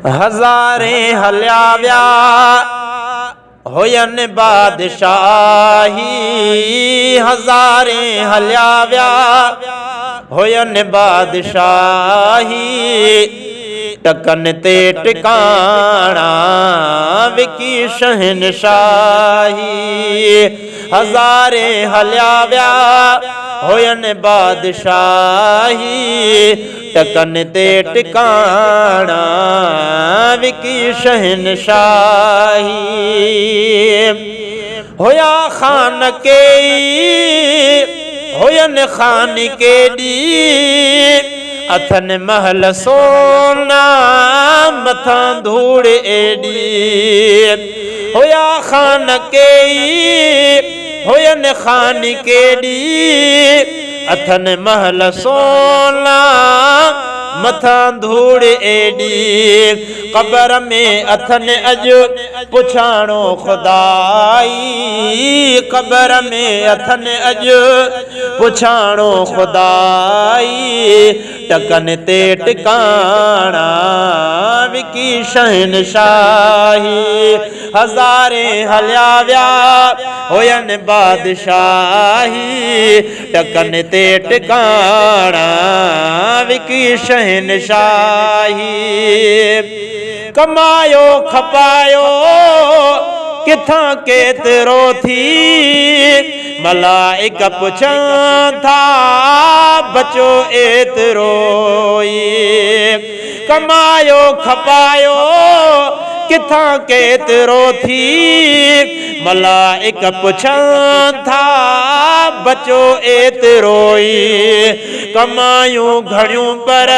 هزارين هليا ويا هين بادشاهي هزارين هليا ويا هين بادشاهي ٽڪن تي ٽڪاڻا وڪي شهنشاهي هزارين هليا ويا هين بادشاهي ٽڪن تي ٽڪاڻا وڪي شهنشاهي هيا خان ڪيئي هين خان ڪيڏي اٿن محل سونا مٿان ڌوڙ ايڏي هيا خان ڪيئي هين خان ڪيڏي اٿن محل سونا مٿان ڌوڙ ايڏي قبر ۾ اٿن اڄ پڇاڻو خدائي قبر ۾ اٿن اڄ پڇاڻو خدائي ٽڪن تي ٽڪاڻا وڪي شهنشاهي هزارين هليا ويا هين بادشاهي ٽڪن تي ٽڪاڻا وڪي شهنشاهي ڪمايو کپايو ڪٿان ڪيترو ٿي ملائڪ پڇن ٿا بچو ايترو ئي ڪمايو کپايو ڪٿان ڪيترو ٿي ملائڪ پڇن ٿا بچو ايترو ئي ڪمايون گهڻيون پر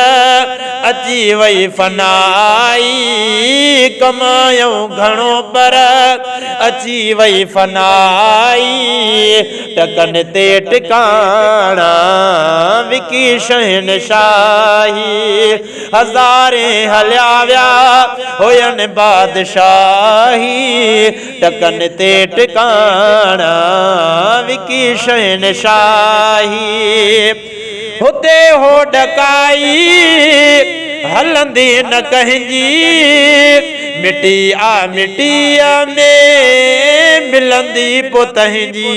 اچي وئي فنائي ڪمايون گهڻو پر اچي وئي فنائي ٽڪن تي ٽڪاڻا وڪي شهنشاهي هزارين هليا ويا هين بادشاهي ٽڪن تي ٽڪاڻا وڪي شهنشاهي هتي هو ڏڪائي هلندي نه ڪنهن جي مٽي آ مٽيء ۾ ملندي پو تنهنجي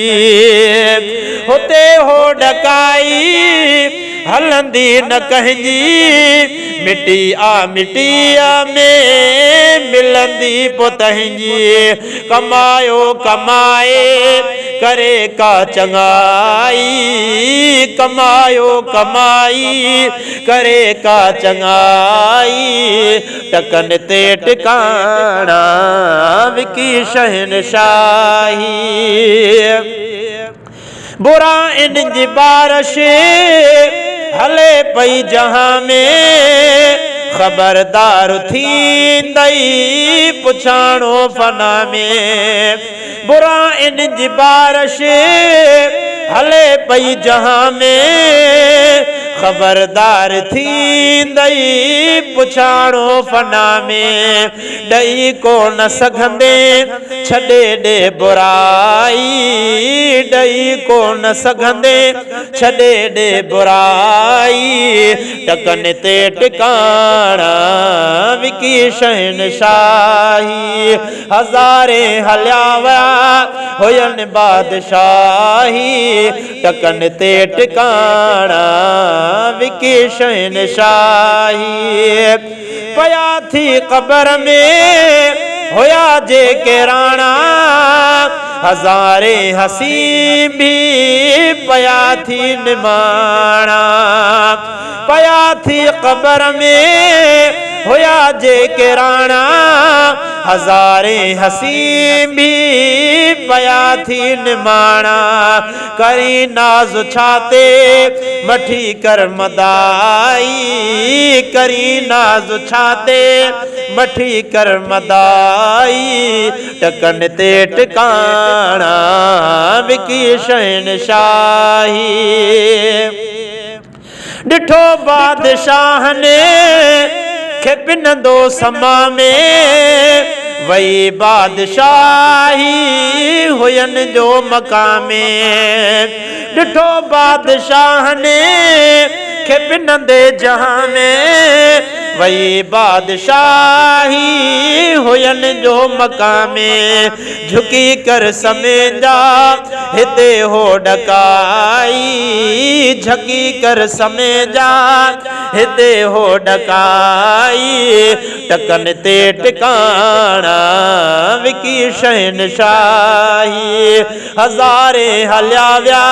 هتي هو ڏڪائي هلندي نه ڪنهن جي مٽي آ مٽيء ۾ ملندي پو تنهنجي ڪمايو ڪمائي ڪري ڪا چڱائي ڪمايو ڪمائي ڪري ڪا چڱائي ٽڪن تي ٽڪاڻا وڪي شهنشاهي برائين جي بارش هلي پئي جهان ۾ خبردار ٿيندئي پڇاڻو فنا ۾ برائين جي بارش هلي پئي جهان ۾ خبردار ٿيندئي پڇاڻو فنا ۾ ڏئي ڪو نه سگهندين ڇڏي ڏي برائي ڏئي ڪو نه سگهندين ڇڏي ڏي برائي ٽڪن تي ٽڪاڻا وڪي شهنشاهي هزارين هليا ويا هين بادشاهي ٽڪن تي ٽڪاڻا وڪي شهنشاهي پيا ٿي قبر ۾ هيا جيڪي راڻا هزارين حسين ڀي پيا ٿي نماڻا پيا ٿي قبر ۾ هيا جيڪي راڻا هزارين حسين ڀي پيا ٿي نماڻا ڪرين ناز ڇا تي مٺي ڪر مدائي ڪرين ناز ڇا تي مٺي ڪر مدائي ٽڪن تي ٽڪاڻا وڪي شهنشاهي ڏٺو بادشاهن کي پنندو سما ۾ وئي بادشاهي هين جو مقامي ڏٺو بادشاهن کي پنندي جهان ۾ وئي بادشاهي هين جو مقامي جهڪي ڪر سميجا هتي هو ڏڪائي جهڪي ڪر سميجا هتي هو ڏڪائي ٽڪن تي ٽڪاڻا وڪي شهنشاهي هزارين هليا ويا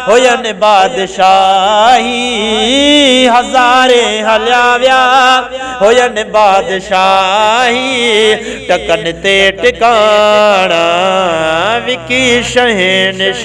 هين بادشاهي هزارين هليا ويا هين بادشاهي ٽڪن تي ٽڪاڻا وڪي شهنشاهي.